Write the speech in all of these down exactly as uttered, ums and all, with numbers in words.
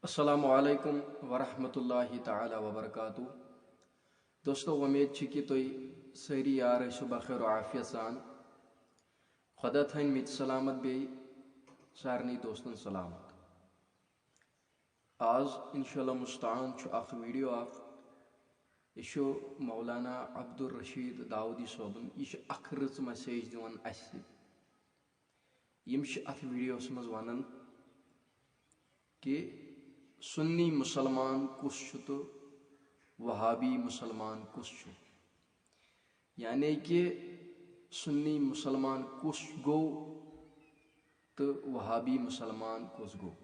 السلام علیکم ورحمۃ اللہ تعالیٰ وبرکاتہ۔ دوستو، وۄمید چھِ کہِ تُہۍ سٲری یار ٲسِو بخیر و عافیت سان۔ خۄدا تھٲینۍ مےٚ تہِ سلامت، بیٚیہِ سارنٕے دوستن سلامت۔ آز انشاءاللہ مستعان چھُ اکھ ویڈیو اکھ، یہِ چھُ مولانا عبدالرشید داؤدی صٲبُن۔ یہِ چھُ اکھ رٕژ message دِوان اَسہِ۔ یِم چھِ اَتھ ویڈیوَس منٛز وَنان کہِ سُنی مُسلمان کُس چھُ تہٕ وہابی مُسلمان کُس چھُ، یعنی کہِ سُنی مُسلمان کُس گوٚو تہٕ وہابی مُسلمان کُس گوٚو۔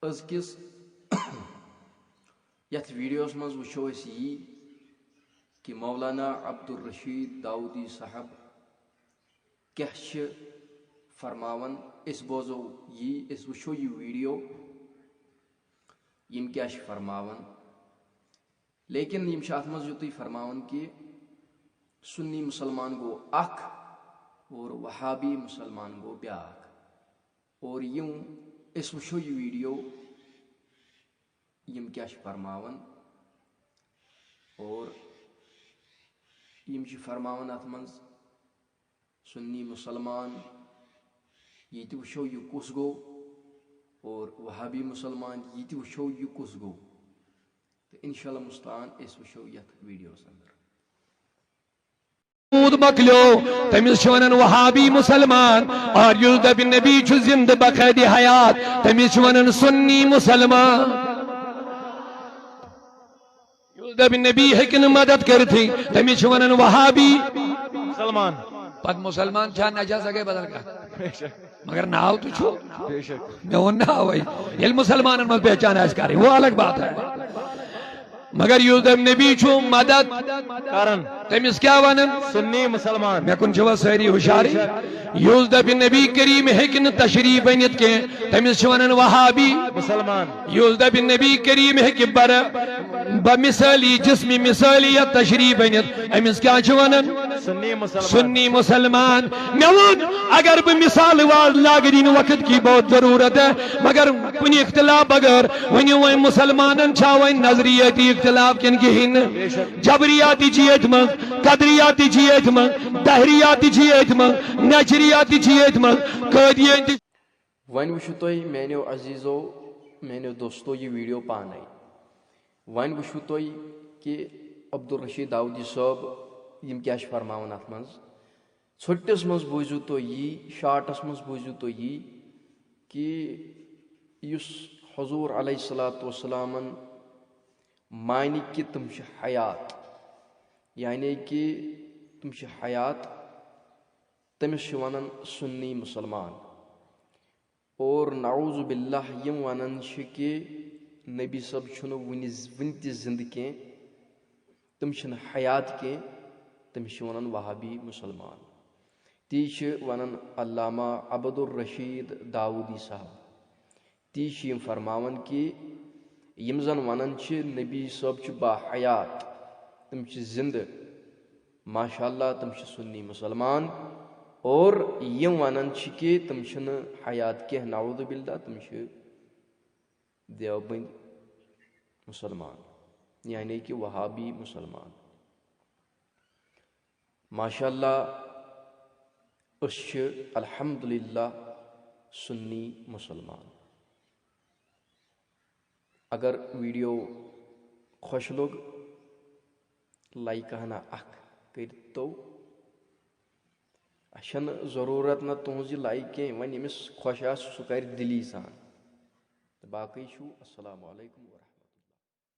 أزکِس یَتھ ویڈیوَس منٛز وٕچھو أسۍ یی کہِ مولانا عبدالرشید داؤدی صاحب کیٛاہ چھِ فرماوان۔ أسۍ بوزو یی، أسۍ وٕچھو یہِ ویڈیو، یِم کیٛاہ چھِ فرماوان۔ لیکن یِم چھِ اَتھ منٛز یُتُے فرماوان کہِ سُنی مُسلمان گوٚو اَکھ اور وہابی مُسلمان گوٚو بیٛاکھ۔ اور یِم أسۍ وٕچھو یہِ ویڈیو، یِم کیٛاہ چھِ فرماوان۔ اور یِم چھِ فرماوان اَتھ منٛز سُنی مُسلمان، یہِ تہِ وٕچھو یہِ کُس گوٚو، اور وہابی مُسلمان، یہِ تہِ وٕچھو یہِ کُس گوٚو۔ تہٕ انشاءاللہ مستعان أسۍ وٕچھو یَتھ ویڈیوَس اندر۔ محمود مۄکلیو، تٔمِس چھِ وَنان وہابی مُسلمان، اور یُس دَپہِ نبی چھُ زِندٕ بقید حیات، تٔمِس چھِ وَنان سُنی مُسلمان۔ یُس دَپہِ نبی ہیٚکہِ نہٕ مدد کٔرِتھٕے، تٔمِس چھِ وَنان وہابی۔ مُسلمان۔ پتہٕ مُسلمان چھا نجس، سۄ گٔے بدل کَتھ۔ بے شک۔ مگر ناو تہِ چھُ۔ بے شک۔ مےٚ ووٚن نہ اوے، ییٚلہِ مُسلمانن منٛز پہچان آسہِ کرٕنۍ، وہ الگ بات ہے۔ مگر یُس دَپہِ نبی چھُ مدد کران۔ تٔمِس کیٛاہ وَنان؟ سُنی مُسلمان۔ مےٚ کُن چھِوا سٲری ہُشارٕے؟ یُس دَپہِ نبی کریم ہیٚکہِ نہٕ تشریف أنِتھ کینٛہہ، تٔمِس چھِ وَنان وہابی۔ مُسلمان۔ یُس دَپہِ نبی کریم ہیٚکہِ بر-، بمثالی جسم مثالیت تشریف أنِتھ، أمِس کیٛاہ چھِ وَنان؟ سُنی مُسلمان۔ سُنی مُسلمان۔ مےٚ ووٚن، اگر بہٕ مثال واز لاگہٕ دِنہٕ وقت کی بہت ضروٗرت ہے، مگر کُنہِ اختلاف بغٲر ؤنِو وۄنۍ مُسلمانن چھا وۄنۍ نظریٲتی اختلاف کِنہٕ کِہیٖنۍ نہٕ؟ جبریاتی چھِ ییٚتھۍ منٛز، قدریاتی چھِ ییٚتھۍ منٛز، دہریاتی چھِ ییٚتھۍ منٛز، نظریاتی چھِ ییٚتھۍ منٛز، قٲدیٲنۍ تہِ۔ وۄنۍ وٕچھِو تُہۍ میٛانیو عزیٖزو، میٛانیو دوستو، یہِ ویٖڈیو پانَے۔ وۄنۍ وٕچھِو تُہۍ کہِ عبدالرشید داؤدی صٲب یِم کیٛاہ چھِ فرماوان اَتھ منٛز۔ ژھوٚٹِس منٛز بوٗزِو تُہۍ یی، شارٹَس منٛز بوٗزِو تُہۍ یی کہِ یُس حضور علیہ الصلوۃ والسلامَن مانہِ کہِ تِم چھِ حیات، یعنی کہِ تِم چھِ حیات، تٔمِس چھِ وَنان سُنی مُسلمان۔ اور نعوذ باللہ یِم وَنان چھِ کہِ نبی صٲب چھُنہٕ وُنہِ ز-، وُنہِ تہِ زِندٕ کینٛہہ، تِم چھِنہٕ حیات کینٛہہ، تٔمِس چھِ وَنان وہابی مُسلمان۔ تی چھِ وَنان علامہ عبدالرشید داؤدی صاحب۔ تی چھِ یِم فرماوان کہِ یِم زَن وَنان چھِ نبی صٲب چھُ باحیات، تِم چھِ زِندٕ، ماشاء اللہ، تِم چھِ سُنی مُسلمان۔ اور یِم وَنان چھِ کہِ تِم چھِنہٕ حیات کینٛہہ، نعوذ باللہ، تِم چھِ دیوبند مُسلمان، یعنی کہِ وہابی مُسلمان۔ ماشاء اللہ، أسۍ چھِ الحمدللہ سُنی مُسلمان۔ اگر ویٖڈیو خۄش لوٚگ، لایکہٕ ہنا اکھ کٔرۍتو۔ اَسہِ چھَنہٕ ضروٗرت نہ تُہٕنٛز یہِ لایک کینٛہہ، وۄنۍ ییٚمِس خۄش آسہِ سُہ کَرِ دِلی سان۔ تہٕ باقٕے چھُو، السلام علیکم ورحمۃ اللہ۔